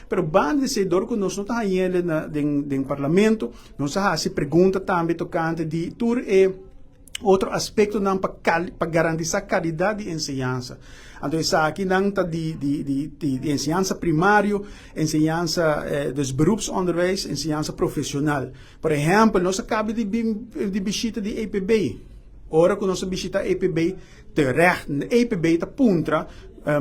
Pero banda di esei, dor ku nos no ta hañ'el na den den parlamento, nos a hasi pregunta tambe tokante di tur e otro aspektonan pa kal pa garantisá kalidat di enseñansa. Anto esakinan ta di di di di di enseñansa primario, enseñansa dus beroepsonderwijs, enseñansa profesional. Por ehèmpel, nos a kaba di bin di bishita di EPB. Ora ku nos a bishita EPB, terecht EPB ta puntra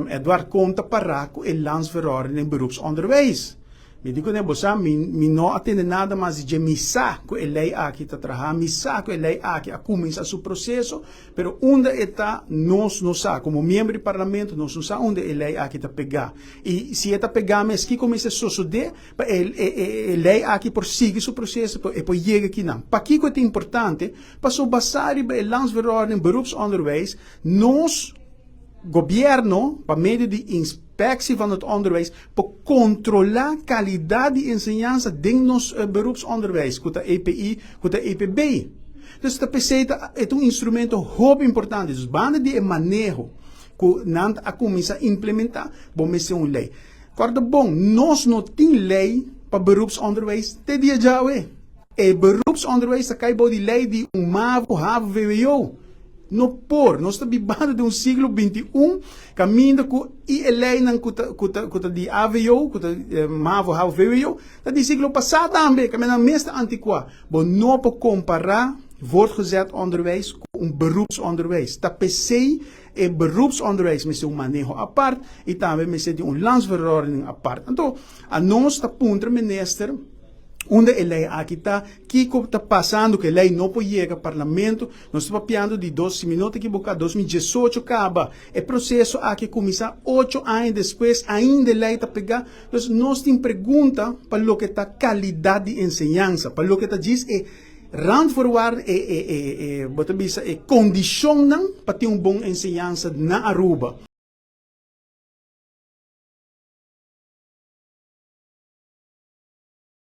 Edward kon ta pará ku e landsverordening beroepsonderwijs. Mi di kuné, bo sa, mi mi no a tende nada mas di dje, mi sa ku e lei aki ta traha, mi sa ku e lei aki a kuminsá su proseso, pero unda e ta, nos no sa. Komo miembro di parlamento nos no sa unda e lei aki ta pegá. I si e ta pegá mes, kiko mester sosodé pa e e e lei aki por sigui su proseso, pa e por yega kinan? Pakiko e ta importante? Pasobra basá riba e Landsverordening Beroepsonderwijs, nos Gobierno, pa medio di Inspectie van het Onderwijs, por controla calidad di enseñansa den nos beroepsonderwijs, cu ta EPI, cu ta EPB. Dus ta p'esey ta e ta un instrumento hopi importante. Dus banda di e maneho cu nan a cuminsa implementa, bo mester un ley. Corda bon, nos no tin ley pa beroepsonderwijs te dia djawe. E beroepsonderwijs ta cay bou di ley di un mavo, havo, vwo. No por. Nos ta bibando den un siglo 21 caminda cu y e leynan cu ta cu ta cu ta di AVO, cu ta mavo, havo, vwo, ta di siglo pasa tambe, caminda nan mes ta anticua. Bo no por compara voortgezet onderwijs cu un beroepsonderwijs. Ta p'esey e beroepsonderwijs mester un maneho apart y tambe mester di un landsverordening apart. Anto, anos ta puntra minister unda e ley aki ta, kico ta pasando cu e ley no por yega parlamento. Nos ta papiando di dos, si mi no ta ekiboká, 2018 kaba. E proseso aki a kuminsá ocho aña despues, ainda e lei ta pegá. Dus nos tin pregunta pa loke ta kalidat di enseñansa, pa loke ta djis e randvoorwaarden, e, e, e, e, bo ta bisa e kondishonnan pa tin un bon enseñansa na Aruba.